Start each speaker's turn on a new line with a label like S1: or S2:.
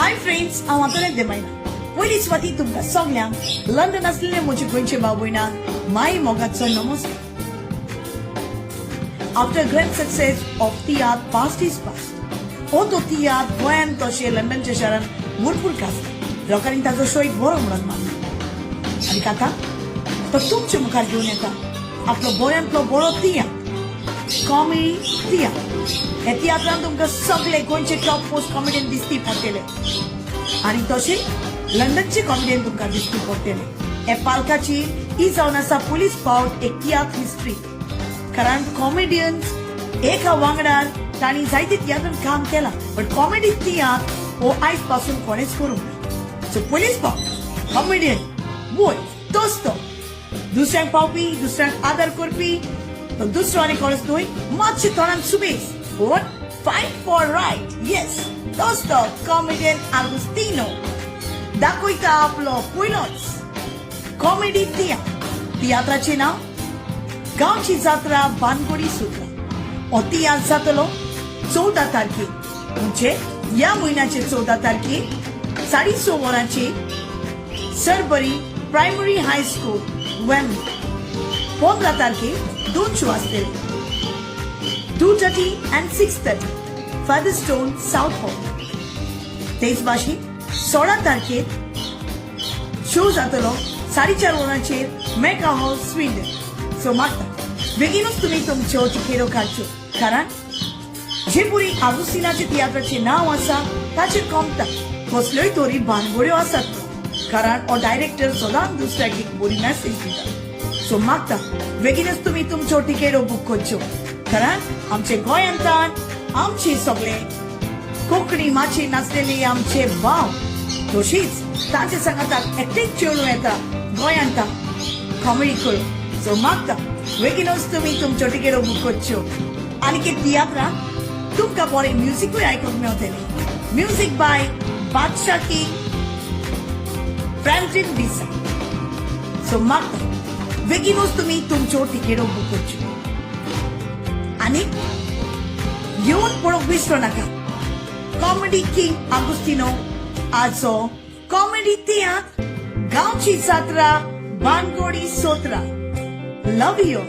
S1: Hi friends, हांव आंतोनेत देमायना. पयली सुवाती तुमकां सगल्यांक लंडन आसलेले म्हजे गोंयचे भाव भयणांक माय मोगाचो नमस्कार. After grand success of tiatr past is past, हो तो तियात्र गोंयान तशें लंडनच्या शारान भरपूर गाजता. लोकांनी ताजो शो एक बरो म्हणून मानला आनी आतां तो तुमचे मुखार घेवन येता आपलो बऱ्यांतलो बरो तियात्र, कॉमेडी तियात्र. ह्या तियात्रान तुमकां सगळे गोंयचे टॉप मोस्ट कॉमेडियन दिसती पडटले आनी तशें लंडनचे कॉमेडियन तुमकां दिसती पडटले. हे पालकाची ही जावन आसा पयलीच फावट एक तियात्र हिस्ट्री, कारण कॉमेडियन्स एका वांगडार तांणी जायते तियात्रान काम केलां, बट कॉमेडी तियात्र हो आयज पासून कोणेच करूंक ना. सो पयलीच फावट कॉमेडियन बोय तोच तो दुसऱ्यांक पावपी, दुसऱ्यांक आदार करपी, तो दुसरो आनी कोणच न्हय, मातशे तोंडान सुबेज पूण फायट फॉर रायट. येस, तोच तो कॉमेडियन आगुस्तिनो दाखयता आपलो पयलोच कॉमेडी तियात्र. तियात्राचें नांव गांवची जात्रा बानगोडी सुत्रा. हो तियात्र जातलो 14 तारखेक, म्हणजे ह्या म्हयन्याचे 14 तारखेक 6:30 वरांचेर सरबरी प्रायमरी हायस्कूल, वेम्बली. 15 तारखेक दोन शो आसतले, 2:30 and 6:30, Featherstone, south hall. तेच भाशेन 16 तारखेर शो जातलो 4:30 वरांचेर मेका हॉल, स्विंडन. सो मागता बेगीनूच तुमी तुमच्यो तिकेटो काडच्यो, कारण जे पुरी आगुस्तिनाचे तियात्राचें नांव आसा ताचेर कोमता कसल्योय तरी भानगड्यो आसात, कारण हो डायरेक्टर सदांच दुसऱ्याक एक बरी मॅसेज दिता. सो मागता बेगीनच तुमी तुमच्यो तिकेटो बूक करच्यो, कारण आमचे गोंयांतान आमचे सगळे कोंकणी माची नाचलेली आमचे भाव, तशीच तांचे सांगाताक एकटेच चेडूं येता गोंयांत कॉमेडी करूं. सो मागता बेगीनच तुमी तुमच्यो तिकेटो बूक करच्यो. आनी एक तियात्रान तुमकां बरें म्युजिकूय आयकूंक मेळटलें, म्युजीक बाय बादशाह किंग फ्रँकलिन डिसा. सो मागता बेगीनूच तुमी तुमच्यो तिकेटो बूक करच्यो आनी येवन पळोवंक विसरो नाका कॉमेडी किंग आगुस्तिनो आजो कॉमेडी तियात्र गांवची जात्रा बानगोडी सोत्रा. Love you.